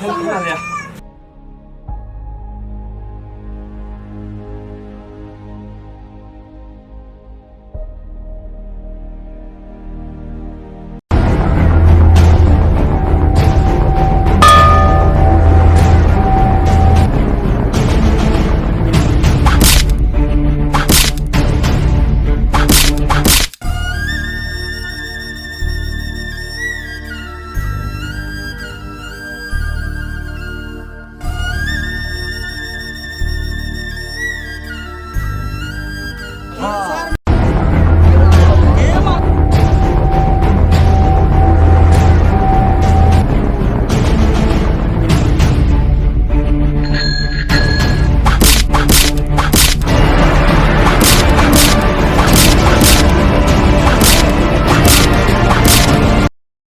खाना ले।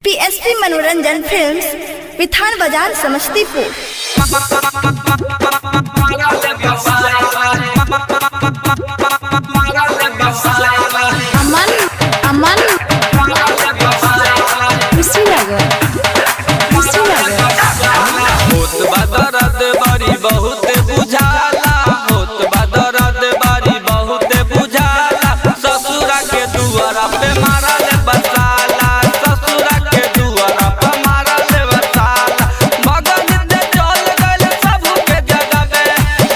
पीएसपी मनोरंजन फिल्म्स, विथान बाजार, समस्तीपुर। अमन, अमन, कुशीनगर, कुशीनगर। होत बा दर्द बड़ी बहुत बुझाला, होत बा दर्द बड़ी बहुत बुझाला। ससुरा के दुआरा पे मारल बसाला, ससुरा के दुआरा पे मारल बसाला। भगन दे चल गइल सबू के जगावे,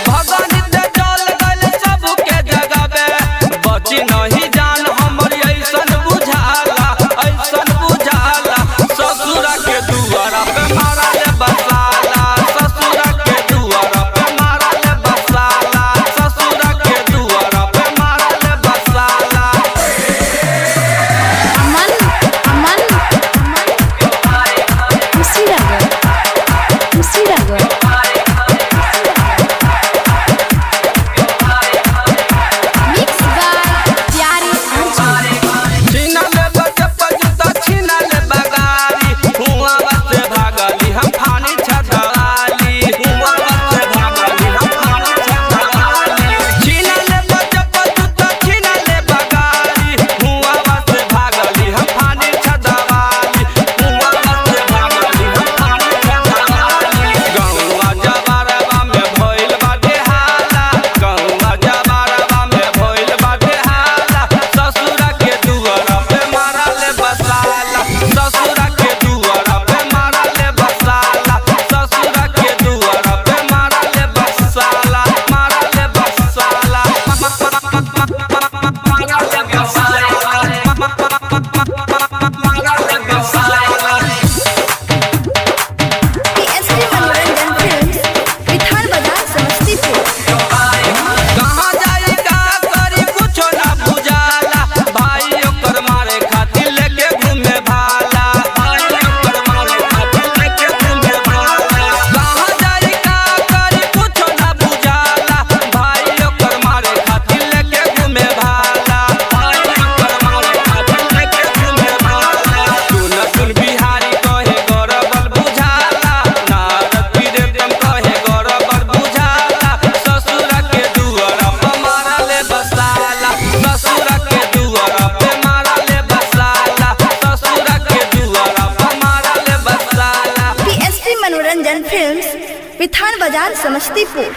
भगन दे चल गइल सबू के जगावे। बची नहीं जान हमर ऐसन बुझाला, ऐसन बुझाला। ससुरा के दुआरा पे मारल बसाला, ससुरा के दुआरा पे मारल बसाला, ससुरा के दुआरा पे मारल बसाला। अमन, अमन, कुशीनगर, कुशीनगर। मिक्स बाय प्यारे अर्जुन। छीना ले बचपन जूता, छीना ले बगारी, हुआ से भागली हम फानी छछाली, हुआ से भागली हम फानी छछाली। छीना ले बचपन जूता, छीना ले बगारी, हुआ से भागली हम फानी छछाली, हुआ से भागली हम फानी छछाली। गौवा जवारवा में भइल बाटे हाला, गौवा जवारवा में भइल बाटे हाला। ससुरा के दुआरा पे मारल बसाला, ससुरा के दुआरा पे मारल बसाला, ससुरा के दुआरा पे मारल बसाला, मारल बसाला, मारल बसाला, मारल बसाला। पीएसपी मनोरंजन फिल्म्स, विथान बाजार, समस्तीपुर। कहाँ जाई का करी कुछो ना बुझाला, भाई ओकर मारे खातिर लेके घूमे भाला, भाई ओकर मारे खातिर लेके घूमे भाला। कहाँ जाई का करी कुछो ना बुझाला, भाई ओकर मारे खातिर लेके घूमे भाला, भाई ओकर मारे खातिर लेके घूमे भाला। सुन सुन बिहारी कहे गौरवल बुझाला, नारद पीरे कहे गौरवल बुझाला। ससुरा के दुआरा पे मारल बसाला, ससुरा के दुआरा पे मारल बसाला, ससुरा के दुआरा पे मारल बसाला। पीएसपी मनोरंजन फिल्म्स, विथान बाजार, समस्तीपुर।